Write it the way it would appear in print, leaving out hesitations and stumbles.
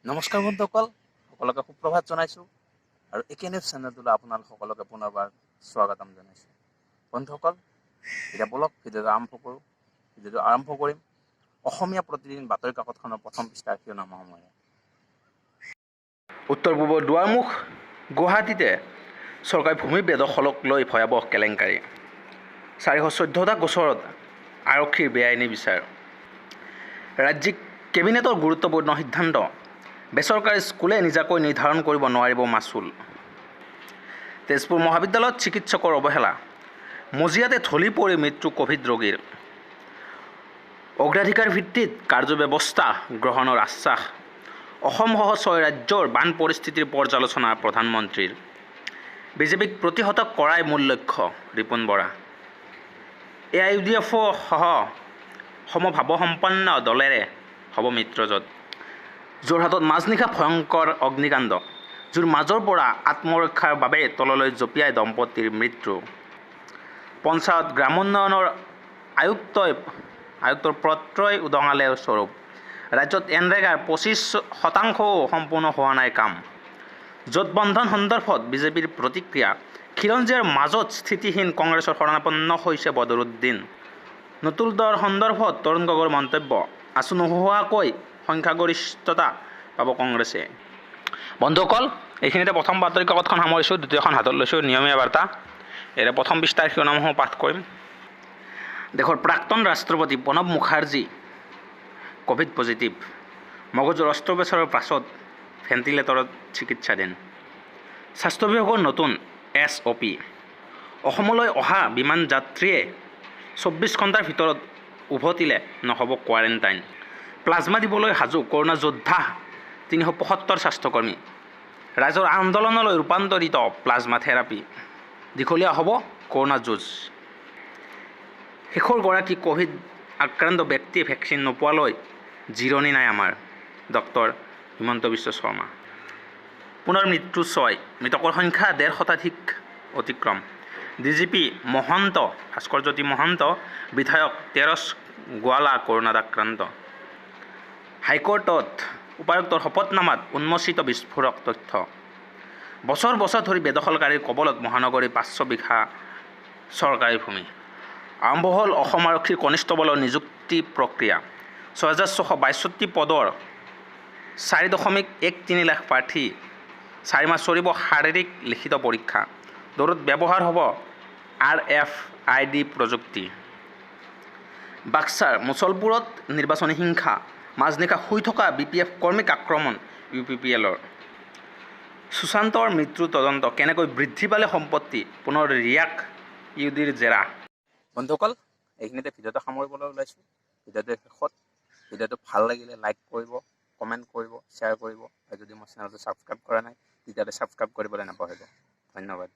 নমস্কাৰ বন্ধুসকল, সকলোকে সুপ্ৰভাত জনাইছোঁ আৰু এ কে নিউজ চেনেলটোলৈ আপোনালোক সকলোকে পুনৰবাৰ স্বাগতম জনাইছোঁ। বন্ধুসকল, এতিয়া বলক ভিডিঅ'টো আৰম্ভ কৰোঁ। ভিডিঅ'টো আৰম্ভ কৰিম অসমীয়া প্ৰতিদিন বাতৰি কাকতখনৰ প্ৰথম পৃষ্ঠাৰ শিৰোনামাসমূহেৰে। উত্তৰ পূবৰ দুৱাৰমুখ গুৱাহাটীতে চৰকাৰী ভূমি বেদখলক লৈ ভয়াৱহ কেলেংকাৰী। 414টা গোচৰত আৰক্ষীৰ বেআইনী বিচাৰ। ৰাজ্যিক কেবিনেটৰ গুৰুত্বপূৰ্ণ সিদ্ধান্ত, বেচৰকাৰী স্কুলে নিজাকৈ নিৰ্ধাৰণ কৰিব নোৱাৰিব মাচুল। তেজপুৰ মহাবিদ্যালয়ত চিকিৎসকৰ অৱহেলা, মজিয়াতে ঢলি পৰি মৃত্যু ক'ভিড ৰোগীৰ। অগ্ৰাধিকাৰ ভিত্তিত কাৰ্যব্যৱস্থা গ্ৰহণৰ আশ্বাস। অসমসহ ছয় ৰাজ্যৰ বান পৰিস্থিতিৰ পৰ্যালোচনা প্ৰধানমন্ত্ৰীৰ। বিজেপিক প্ৰতিহত কৰাই মূল লক্ষ্য, ৰিপুণ বৰা। এআইইউডিএফ সহ সমভাৱসম্পন্ন দলেৰে হ'ব মিত্ৰজোঁট। যোৰহাটত মাজনিশা ভয়ংকৰ অগ্নিকাণ্ড, জুইৰ মাজৰ পৰা আত্মৰক্ষাৰ বাবে তললৈ জঁপিয়াই দম্পতীৰ মৃত্যু। পঞ্চায়ত গ্ৰামোন্নয়নৰ আয়ুক্তৰ পত্ৰই উদঙালে স্বৰূপ। ৰাজ্যত এনৰেগাৰ 25%ও সম্পূৰ্ণ হোৱা নাই কাম। জোটবন্ধন সন্দৰ্ভত বিজেপিৰ প্ৰতিক্ৰিয়া, খিলঞ্জীয়াৰ মাজত স্থিতিহীন কংগ্ৰেছৰ শৰণাপন্ন হৈছে বদৰুদ্দিন। নতুন দল সন্দৰ্ভত তৰুণ গগৈৰ মন্তব্য, আছু নোহোৱাকৈ সংখ্যাগৰিষ্ঠতা পাব কংগ্ৰেছে। বন্ধুসকল, এইখিনিতে প্ৰথম বাতৰি কাকতখন সামৰিছোঁ। দ্বিতীয়খন হাতত লৈছোঁ, নিয়মীয়া বাৰ্তা। ইয়াৰে প্ৰথম পৃষ্ঠাৰ শিৰোনামসমূহ পাঠ কৰিম। দেশৰ প্ৰাক্তন ৰাষ্ট্ৰপতি প্ৰণৱ মুখাৰ্জী ক'ভিড পজিটিভ, মগজুৰ অস্ত্ৰোপচাৰৰ পাছত ভেণ্টিলেটৰত চিকিৎসাধীন। স্বাস্থ্য বিভাগৰ নতুন এছঅ'পি, অসমলৈ অহা বিমান যাত্ৰীয়ে 24 ঘণ্টাৰ ভিতৰত উভতিলে নহ'ব কোৱাৰেণ্টাইন। প্লাজমা দিবলৈ সাজু কৰোণা যোদ্ধা 375 স্বাস্থ্যকৰ্মী। ৰাইজৰ আন্দোলনলৈ ৰূপান্তৰিত প্লাজমা থেৰাপী, দীঘলীয়া হ'ব কৰোণা যুঁজ। শেষৰগৰাকী ক'ভিড আক্ৰান্ত ব্যক্তিয়ে ভেকচিন নোপোৱালৈ জিৰণি নাই আমাৰ, ডক্টৰ হিমন্ত বিশ্ব শৰ্মা। পুনৰ মৃত্যু ছয়, মৃতকৰ সংখ্যা ডেৰ শতাধিক অতিক্ৰম। ডিজিপি মহন্ত, ভাস্কৰজ্যোতি মহন্ত, বিধায়ক তেৰছ গোৱালা কৰোণাত আক্ৰান্ত। হাইকোৰ্টত উপায়ুক্তৰ শপতনামাত উন্মোচিত বিস্ফোৰক তথ্য। বছৰ বছৰ ধৰি বেদখলকাৰীৰ কবলত মহানগৰীৰ 500 বিঘা চৰকাৰী ভূমি। আৰম্ভ হ'ল অসম আৰক্ষীৰ কনিষ্টবলৰ নিযুক্তি প্ৰক্ৰিয়া। 6662 পদৰ 4.13 লাখ প্ৰাৰ্থী, 4 মাহ চলিব শাৰীৰিক, লিখিত পৰীক্ষা। দৌৰত ব্যৱহাৰ হ'ব আৰএফআইডি প্ৰযুক্তি। বাক্সাৰ মুছলপুৰত নিৰ্বাচনী হিংসা, মাজনিশা শুই থকা বিপিএফ কৰ্মীক আক্ৰমণ ইউপিপিএলৰ। সুশান্তৰ মৃত্যুৰ তদন্ত, কেনেকৈ বৃদ্ধি পালে সম্পত্তি, পুনৰ ৰিয়াক ইডিৰ জেৰা। বন্ধুসকল, এইখিনিতে ভিডিঅ'টো সামৰিবলৈ ওলাইছোঁ। ভিডিঅ'টোৰ শেষত ভিডিঅ'টো ভাল লাগিলে লাইক কৰিব, কমেণ্ট কৰিব, শ্বেয়াৰ কৰিব আৰু যদি মোৰ চেনেলটো ছাবস্ক্ৰাইব কৰা নাই, তেতিয়াহ'লে ছাবস্ক্ৰাইব কৰিবলৈ নাপাহৰিব। ধন্যবাদ।